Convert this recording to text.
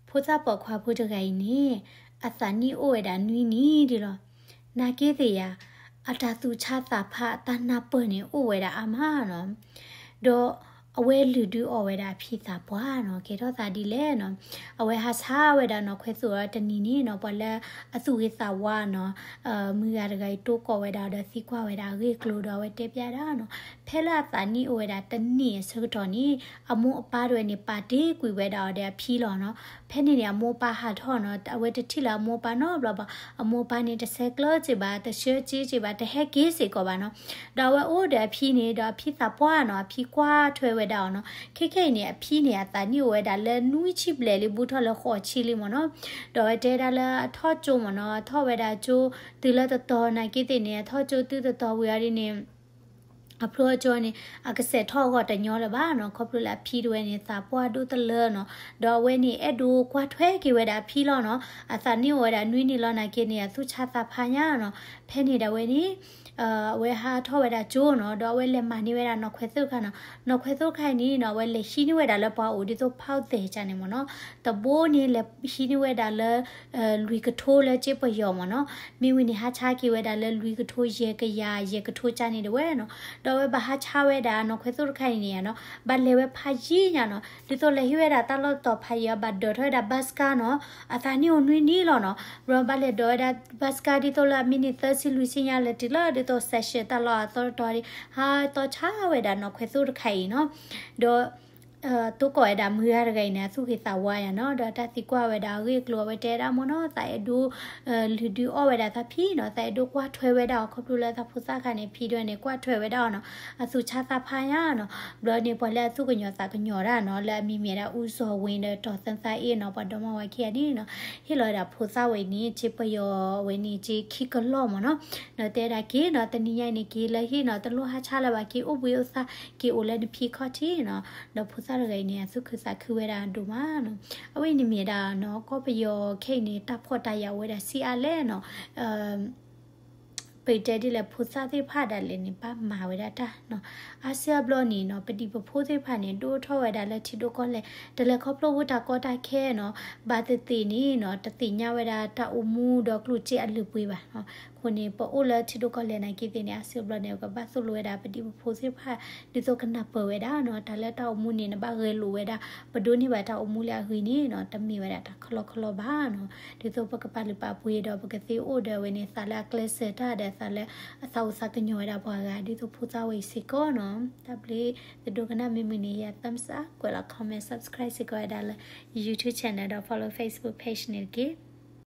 ဖိသၣ်ပိာ်ခွါဖိတဂၤအံၤန့ၣ် အသးနံၣ်အိၣ်ဝဲဒၣ်နွံနံၣ်ဒံးလီၤ. နာ်က့သ့ၣ်ယၤ အတၢ်သူၣ်ဆါသးဖးအတၢ်နၢ်ပၢၢ်န့ၣ် အိၣ်ဝဲဒၣ်အါမးနီၤ. ဒီးအဝဲလုၢ်ဒုးအီၣ်ဝဲဒၣ်အဖံသးပှၢ်နီၤ, ကဲထီၣ်သးဒ်လဲၣ်နီၤ. အဝဲဟးဆါဝဲဒၣ်နီၢ်ခွဲးသိၣ်အီၤတနံၤန့ၣ်နီၤ, ပှၤလၢအသူၣ်ဂ့ၤသးဝါနီၤ, မုၢ်ဂၤတဂၤအံၤတိကိးဝဲဒၣ်ဒီးသံကွၢ်ဝဲဒၣ်အဂ့ၢ်အကျိၤဒီး အဝဲတဲပျဲဒၣ်နီၤ, ဖဲလၢအသးနံၣ်အိၣ်ဝဲဒၣ်တနံၣ်အဆၢကတီၢ်န့ၣ် အမိၢ်အပၢ်တဝဲန့ၣ် ပာ်တ့ၢ်ကွံာ်ဝဲဒၣ်အီၤဒီးအဖံလီၤနီၤ. ဖဲန့ၣ်န့ၣ် အမိၢ်အပၢ်ဟးထီၣ်နီၤ, အဝဲတထံၣ်လၢအမိၢ်အပၢ်နီတဘျီဘၣ်. အမိၢ်အပၢ်န့ၣ် တဆဲးကျၢစ့ၢ်ဘၣ်, တဆှၢစ့စ့ၢ်ဘၣ်, တဟဲက့ၤစ့ၢ်ကီးဘၣ်နီၤ. ဒီးအဝဲအိၣ်ဒီးအဖံန့ၣ် ဒီးအဖံသးပှၢ်နီၤ, အဖံကွၢ်ထွဲဝဲဒၣ်အီၤနီၤ. ခဲခဲအံၤန့ၣ် အဖံန့ၣ် အသးနံၣ်အိၣ်ဝဲဒၣ်လၢနွံဆံဘျဲၣ်လံ ဘူးထီၣ်လၢဃိးဆံလံမ့ၢ်နီၤ. ဒီးအဝဲတဲဒၣ်လၢအထီၣ်ကၠိမ့ၢ်နီၤ, အထီၣ်ဝဲဒၣ်ကၠိ တုၤလၢတတီၤနာ်က့သ့ၣ်န့ၣ် အထီၣ်ကၠိတုၤတတီၤဝံၤအီၤဒ်န့ၣ် အဖျိအကၠိန့ၣ် အကစဲးထီၣ်အဂီၢ်တညီလၢၤဘၣ်နီၤ, ခီဖျိလၢအဖံတဝဲန့ၣ် သးပှၢ်ဒိၣ်တလၢနီၤ. ဒီးအဝဲန့ၣ် အဲၣ်ဒိးကွၢ်ထွဲက့ၤဝဲဒၣ်အဖံလီၤနီၤ. အသးနံၣ်အိၣ်ဝဲဒၣ်နွံနံၣ်လီၤနာ်က့န့ၣ် အသူၣ်ဆါသးဖးညါနီၤ. ဖဲန့ၣ်ဒၣ်ဝဲန့ၣ် အဝဲဟးထီၣ်ဝဲဒၣ်ကၠိနီၤ, ဒီးအဝဲလဲၤမၤန့ၢ်ဝဲဒၣ်နီၢ်ခွဲးသိၣ်တခါနီၤ. နီၢ်ခွဲးသိၣ်တခါအံၤန့ၣ်နီၤ အဝဲလဲၤဟံးန့ၢ်ဝဲဒၣ်လၢပှၤအိၣ်ဒ်သိးဖီၣ်သဲးကန့ၣ်မ့ၢ်နီၤ. တဘိန့ၣ် လဲၤဟံးန့ၢ်ဝဲဒၣ်လၢ လွံၢ်ကထိလၢကၠ့ပယီၤမ့ၢ်နီၤ. မ့ၢ်ဝံၤန့ၣ် ဟးဆါက့ၤဝဲဒၣ်လၢလွံၢ်ကထိယဲၢ်ကယၤ ယဲၢ်ကထိကန့ၣ်တဝဲနီၤ. ဒီးအဝဲဘၣ်ဟးဆါဝဲဒၣ်နီၢ်ခွဲးသိၣ်တခါအံၤန့ၣ်နီၤ, ဘၣ်လဲၤဝဲဖးယံၤညါနီၤ, ဒ်သိးလဲၤဟံးဝဲဒၣ်တၢ်လီၢ်တတီၤဖးယံၤအီၤ ဘၣ်ဒိးထီၣ်ဝဲဒၣ်ဘၣ်စကါနီၤ, အသးနံၣ်အိၣ်နွံနံၣ်လီၤနီၤ. ဘျီဘၣ်လဲၤဒိးဝဲဒၣ်ဘၣ်စကါဒ်သိးလၢအမံးနံးသၢဆံလွံၢ်ဆံညါ လဲၤတုၤလၢဒ်သိး session တၢ်လီၢ်အသီတတီၤဒ် ဟးတီဆါဝဲဒၣ်နီၢ်ခွဲးသိၣ်တခါအံၤနီၤ. ဒီး တိကိးဝဲဒၣ်မုၢ်ဂၤတဂၤအံၤန့ၣ် အသူၣ်ဂ့ၤသးဝါယၤနီၤ, ဒီးတၢ်သံကွၢ်ဝဲဒၣ်အဂ့ၢ်အကျိၤ အဝဲတဲဒၣ်မ့ၢ်နီၤ, သးအဲၣ်ဒိး လုၢ်ဒုးအီၣ်ဝဲဒၣ်သးဖံနီၤ, သးအဲၣ်ဒိးကွၢ်ထွဲဝဲဒၣ်အီၤ ခီဖျိလၢတၢ်ဖိသၣ်ခါန့ၣ် ဖံဒၣ်ဝဲန့ၣ် ကွၢ်ထွဲဝဲဒၣ်အီၤနီၤ, အသူၣ်ဆါသးဖးညါနီၤ. ဘျီန့ၣ် ပှၤလၢအသူၣ်ကညီၤသးကညီၤတၢ်နီၤ လၢအမံၤမ့ၢ်ဒၣ် ဦးဇော်ဝင်း ဒီးဒေါ်သန်းသန်းအေးနီၤ, ပှၤဒီမါဝၤခံဂၤန့ၣ်နီၤ, ဟ့ၣ်လီၤဝဲဒၣ်ဖိသၣ်ဝဲန့ၣ် ကၠ့ပယီၤဝဲန့ၣ် ကၠ့ခံကလီၢ်မ့ၢ်နီၤ. ဒီးတဲဒၣ်က့ၤနီၤ တနံၤညါအံၤန့ၣ် က့ၤလၢဟံၣ်နီၤ, တလိၣ်ဟးဆါလၢၤဘၣ်, က့ၤအိၣ်ဘှံးအိၣ်သါ, က့ၤအိၣ်လၢနဖံခီၣ်ထံးနီၤ. ဒီးဖိသၣ်တဂၤအံၤန့ၣ် အသူၣ်ခုသးခုဝဲဒၣ်ဒိၣ်မးနီၤ. အဝဲအံၤန့ၣ်မ့ၢ်ဒၣ်နီၤ ကီၢ်ပယီၤခဲအံၤန့ၣ် တၢ်ဖှီၣ်တၢ်ယာ်အိၣ်ဝဲဒၣ်ဆံးအါလဲၣ်နီၤ. ပတဲဒ်လဲၣ် ဖိသၣ်သ့ၣ်တဖၣ်ဒၣ်လဲာ်န့ၣ် ဘၣ်မၤဝဲဒၣ်တၢ်နီၤ. အါစုအါဘျီန့ၣ်နီၤ ပဒံးပဖိသ့ၣ်တဖၣ်န့ၣ် ဒိၣ်ထီၣ်ဝဲဒၣ်လၢထံဒိၣ်ကီၢ်လဲၢ်, တလဲၤခီဖျိဝဲတၢ်ကီတၢ်ခဲနီၤ, ဘၣ်သ့ၣ်သ့ၣ်န့ၣ်နီၤ တသ့ၣ်ညါဝဲဒၣ်တၢ်အိၣ်မူဒီးကျိၣ်စ့အလုၢ်အပှ့ၤဘၣ်နီၤ. အဃိန့ၣ် ပအိၣ်လၢထံဒိၣ်ကီၢ်လဲၢ်နာ်က့သ့ၣ်န့ၣ် အါစုအါဘျီန့ၣ် ပကဘၣ်သိၣ်လိဝဲဒၣ်ပဒံးပဖိသ့ၣ်တဖၣ် ဒ်သိးကနၢ်ပၢၢ်ဝဲဒၣ်နီၤ, တၢ်လၢတၢ်အိၣ်မူန့ၣ် နဘၣ်ဂဲၤလိာ်ဝဲဒၣ် ပဒိးန့ၢ်ဘၣ်တၢ်အိၣ်မူလၢအဂ့ၤန့ၣ်နီၤ, တမ့ၢ်ဝဲဒၣ်တၢ်ခီလီခီလီဘၣ်နီၤ. ဒ်သိးပကပာ်လုၢ်ပာ်ပှ့ၤဒီး ပကသ့အိၣ်ဒီးဝဲန့ၣ် သးလၢအကျဲးစၢးတၢ်ဒီး သးလၢအသးအိၣ်သးကညီၤဝဲဒၣ်ပှၤဂၤ ဒ်သိးဖိသၣ်ဝဲအံၤစ့ၢ်ကီးနီၤ. တၢ်ဘျုး, သဒိကနၣ်မ့ၢ်မုာ်န့ၣ် ယ thumbs up ကွဲးလီၤ comment, subscribe စ့ၢ်ကီးဝဲဒၣ်လၢ YouTube channel ဒီး follow Facebook page န့ၣ်တက့ၢ်.